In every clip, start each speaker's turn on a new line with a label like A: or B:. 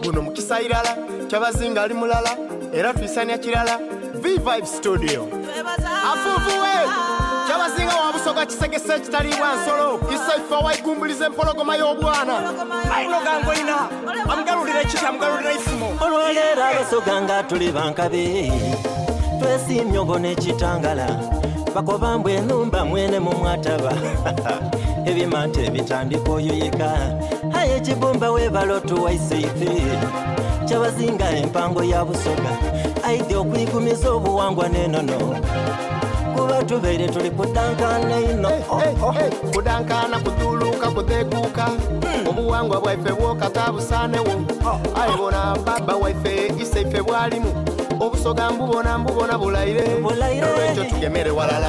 A: Guno mukisa irala, Kyabazinga ali mulala, era twisania kirala. V-Vibe Studio. Afuufuwe! Kyabazinga wa Busoga kisegese ekitaliibwa nsolo. Isaife waigumbuliza empologoma y'obwana.
B: Maino gangoina amugalulira ekiti amugalulira ifumo.
C: Olwaleero Abasoga nga tuli bankabi twesiimye obona ekitangala bakoba mbu enhumba mwene mumwataba ebimante ebitandika oyuyika aye ekibumba webala otuwaise ife Kyabazinga empango ya Busoga aidhi okwigumiza obuwangwa n'enono kuba tubeire tuli kudankana inho.
A: Kudankana kudhuluka kudheguka obuwangwa bwaife bwokata busanewo aye bona baba waife iseife bwalimu obusoga mbubona mbubona bulaire
C: Bulaire.
A: olwekyo tugemere walala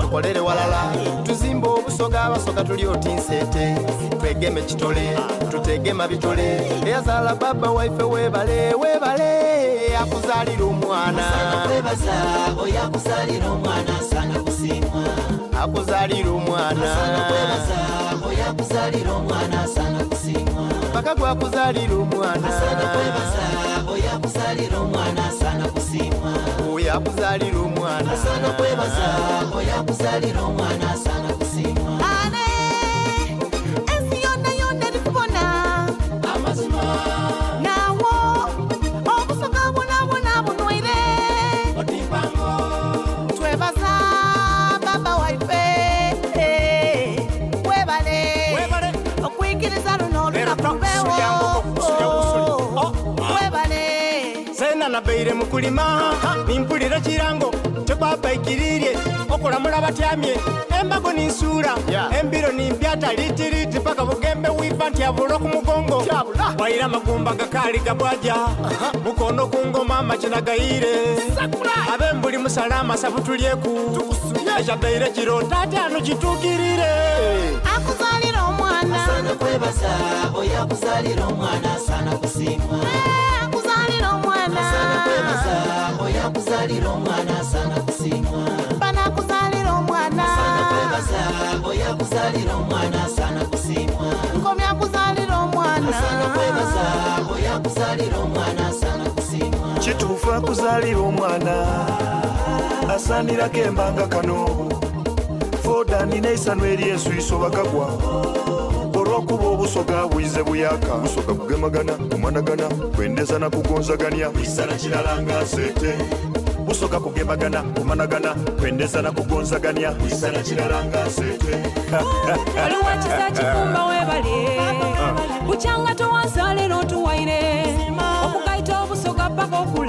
A: tukolere walala tuzimbe obusoga abasoga tuli oti nsete twegeme kitole tutegema bitole eyazaala baba waife webale webale akuzalira omwana
C: Kwebaza oyo akuzalira omwana asana kusiimwa
A: akuzalira omwana
C: kwebaza oyo akuzalira omwana asana kusiimwa
A: paka gwakuzalira omwana
C: asana kwebaza oyo akuzalira omwana asana kusiimwa
A: oyo akuzalira omwana
C: asana kwebaza oyo akuzalira omwana asana kusiimwa
D: Ane, ensi yonna yonna erikubona
C: amazima
D: nawo obusoga bwona bwona bunwaire
C: otimpango
D: twebaza baba waife eh, webale
B: Webale.
D: okwikiriza luno
B: Lero
D: olunaku
B: twakusulya
D: lubewo
B: nkoko, kusulya busuli. Oh.
D: webale
B: Sena nabeire mukulima nimpulira kirango kyopapa ikiririe okulamula batyamye embago ninsuula
A: Yeah.
B: embiro nimbyata litiriti paka bugembe wiva nti abula ku mugongo
A: Kyabula.
B: waira amagumba gakaali gabwaja mukono ku ngoma amakina gayire abembuli musala amasavu tulyeku ekyabeire kiro tatyano kituukirire
D: akuzalira omwana
C: asana kwebaza oyo akuzalira omwana asana kusiimwa
D: Eh, akuzalira omwana
C: asana kwebaza oyo akuzalira omwana asana kusiimwa
D: bana akuzalira omwana
C: asana kwebaza oyo akuzalira omwana asana kusiimwa
D: nkomye akuzalira omwana
C: asana kwebaza oyo akuzalira omwana asana kusiimwa
E: Kituufu akuzaalira omwana asaanirako embanga kano fodani n'eisano ery'enswiso bakagwa olw'okuba obusoga bwize buyaka busoga kugemagana kumanagana kwendeza na kugonzaganya isana kirala nga nsete busoga kugemagana kumanagana kwendeza na kugonzaganya isana kirala nga nsete
F: Waliwo ekisa kifumba webale bukyanga towansa leero otuwaire okugaita obusoga paka okula.